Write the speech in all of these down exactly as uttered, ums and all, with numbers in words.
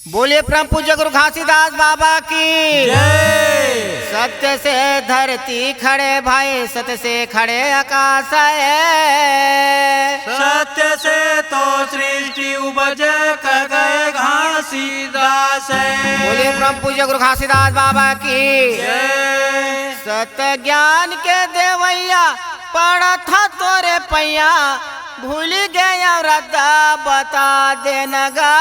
बोलिए परम पूज्य गुरु घासीदास बाबा की। जय। सत्य से धरती खड़े भाई, सत्य से खड़े आकाश है। सत्य से तो सृष्टि उपजे, कह गए घासीदास है। बोलिए परम पूज्य गुरु घासीदास बाबा की। जय। सत्य ज्ञान के देवैया, पड़त हा तोरे पैया, भूली गए रद्दा बता देना गा,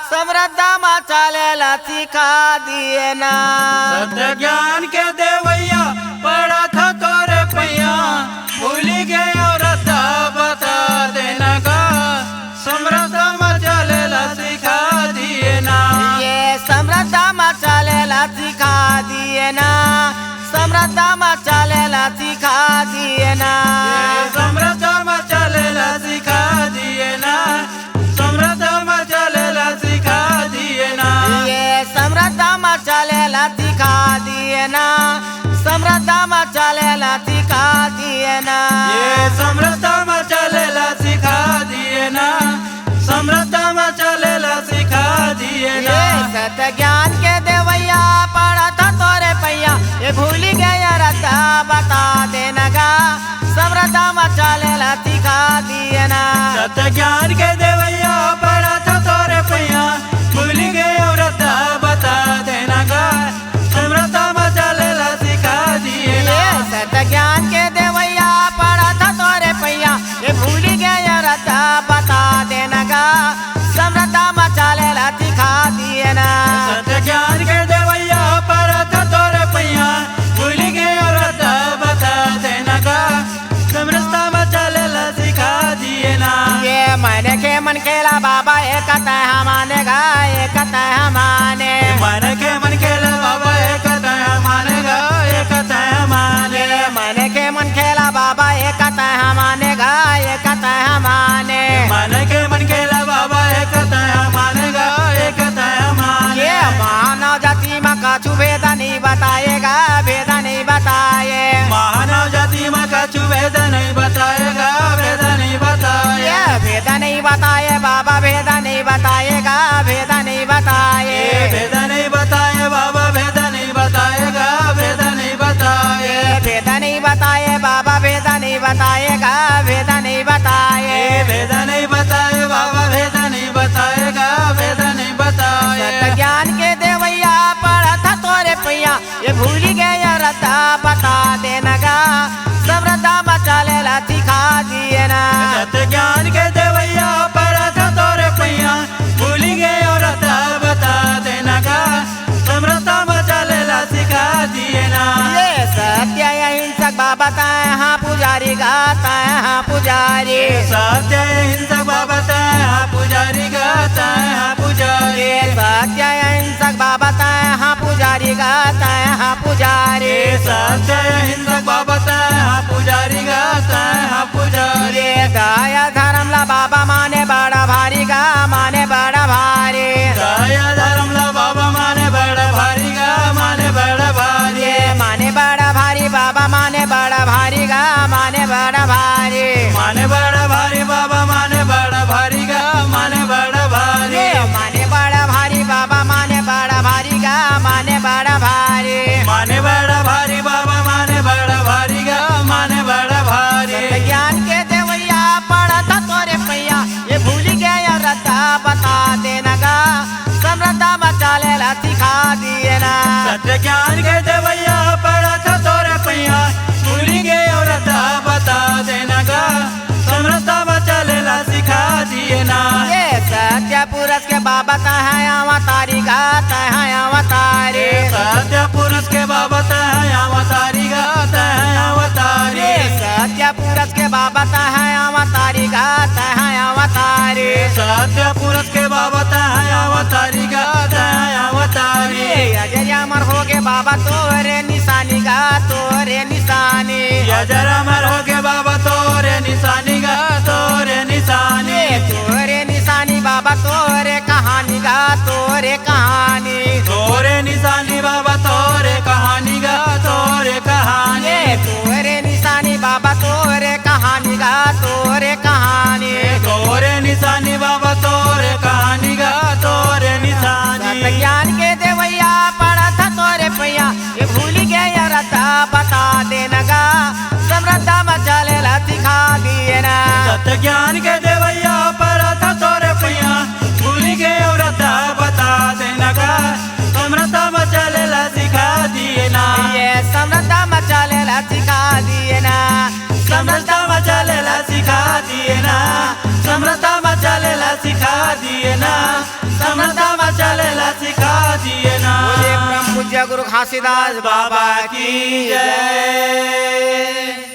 समरद्दा मा चले ला सिखा दिए ना। सत्य ज्ञान के देवैया, पड़त हा तोरे पैया, भूली गए रद्दा बता देना गा, समरद्दा मा चले ला सिखा दिए ना। ये समरद्दा मा चले ला सिखा दिए ना, समरद्दा मा चले ला सिखा दिए ना। ये समरद्दा मा चले ला सिखा दिए ना, समरद्दा मा चले ला सिखा दिए ना। ये समरद्दा मा चले ला सिखा दिए ना, समरद्दा मा चले ला सिखा दिए ना। ये समरद्दा मा चले ला सिखा दिए ना, समरद्दा मा चले ला सिखा दिए ना। ये सत्य ज्ञान के देवैया, पड़त हा तोरे पैया, ये भूली गए रद्दा बता देना गा, समरद्दा मा चले ला सिखा दिए ना। सत्य ज्ञान के देवैया, पड़त हा तोरे पैया, भूली गए रद्दा बता देना गा, समरद्दा मा चले ला सिखा दिए ना। ये सत्य ज्ञान के देवैया, पड़त हा तोरे पैया, ये भूली गए रद्दा बता देना गा, समरद्दा मा चले ला सिखा दिए ना। सत्य ज्ञान के देवैया, पड़त हा तोरे पैया, भूली गए रद्दा बता देना गा, समरद्दा मा चले ला सिखा दिए ना। ये मन के मन खेला बाबा, एक तैं हा माने गा, एक तैं हा माने। मन के मन खेला बाबा, एक तैं हा माने गा, एक तैं हा माने। ये मन के मन खेला बाबा, एक तैं हा माने गा, एक तैं हा माने। मन के मन खेला बाबा, एक तैं हा माने गा, एक तैं हा माने। ये मानव जाति मा कछु भेद नहीं बताए गा, भेद नहीं बताए। मानव जाति मा कछु भेद नहीं बताए गा, भेद नहीं बताए। ये भेद नहीं बताए बाबा, भेद नहीं बताए गा, भेद नहीं बताए। ये भेद नहीं बताए बाबा, भेद नहीं बताए गा, भेद नहीं बताए। ये भेद नहीं बताए बाबा, भेद नहीं बताए गा, भेद नहीं बताए। ये भेद नहीं बताए बाबा, भेद नहीं बताए गा, भेद नहीं बताए। सत्य ज्ञान के देवैया, पड़त हा तोरे पैया, ये भूली गए रद्दा बता देना गा, समरद्दा मा चले ला सिखा दिए ना। सत्य ज्ञान के देवैया, पड़त हा तोरे पैया, भूली गए रद्दा बता देना गा, समरद्दा मा चले ला सिखा दिए ना। ये सत्य अहिंसक बाबा तैं हा पुजारी गा, तैं हा पुजारी। ये सत्य अहिंसक बाबा तैं हा पुजारी गा, तैं हा पुजारी। ये सत्य अहिंसक बाबा तैं हा पुजारी गा, तैं हा पुजारी। ये सत्य अहिंसक बाबा तैं हा पुजारी गा, तैं हा पुजारी। ये दया धर्म ला बाबा माने बड़ा भारी गा, माने बड़ा भारी। दया धर्म ला बाबा माने बड़ा भारी गा, माने बड़ा भारी। ये माने बड़ा भारी बाबा, माने बड़ा भारी गा, माने बड़ा भारी। माने बड़ा भारी बाबा, माने बड़ा भारी गा, माने बड़ा भारी। ये माने बड़ा भारी बाबा, माने बड़ा भारी गा, माने बड़ा भारी। माने बड़ा भारी बाबा, माने बड़ा भारी गा, माने बड़ा भारी। सत्य ज्ञान के देवैया, पड़त हा तोरे पैया, ये भूली गए रद्दा बता देना गा, समरद्दा मा चले ला सिखा दिए ना। सत्य ज्ञान के देवैया, पड़त हा तोरे पैया, भूली गए रद्दा बता देना गा, समरद्दा मा चले ला सिखा दिए ना। ये सत्य पुरुष के बाबा तैं हा अवतारी गा, तैं हा अवतारी। ये सत्य पुरुष के बाबा तैं हा अवतारी गा, तैं हा अवतारी। ये सत्य पुरुष के बाबा तैं हा अवतारी गा, तैं हा अवतारी। ये सत्य पुरुष के बाबा तैं हा अवतारी गा, तैं हा अवतारी। ये अजर अमर हो गे बाबा तोरे निशानी गा, तोरे निशानी। अजर अमर हो गे बाबा तोरे निशानी गा, तोरे निशानी। ये तोरे निशानी बाबा तोरे कहानी गा, तोरे कहानी। तोरे निशानी बाबा तोरे कहानी गा, तोरे कहानी। ये तोरे निशानी बाबा तोरे कहानी गा, तोरे कहानी। तोरे निशानी बाबा तोरे कहानी गा, तोरे निशानी। ज्ञान के देवैया परत हँव तोरे पैया, भूली गे अउ रद्दा बता देना का, समरता म चले ला सिखा दिए ना। ये समरता म चले ला सिखा दिए ना। समरता म चले ला सिखा दिए ना। समरता म चले ला सिखा दिए ना। समरता म चले ला सिखा दिए ना। बोलिए परम पूज्य गुरु घासीदास बाबा की जय।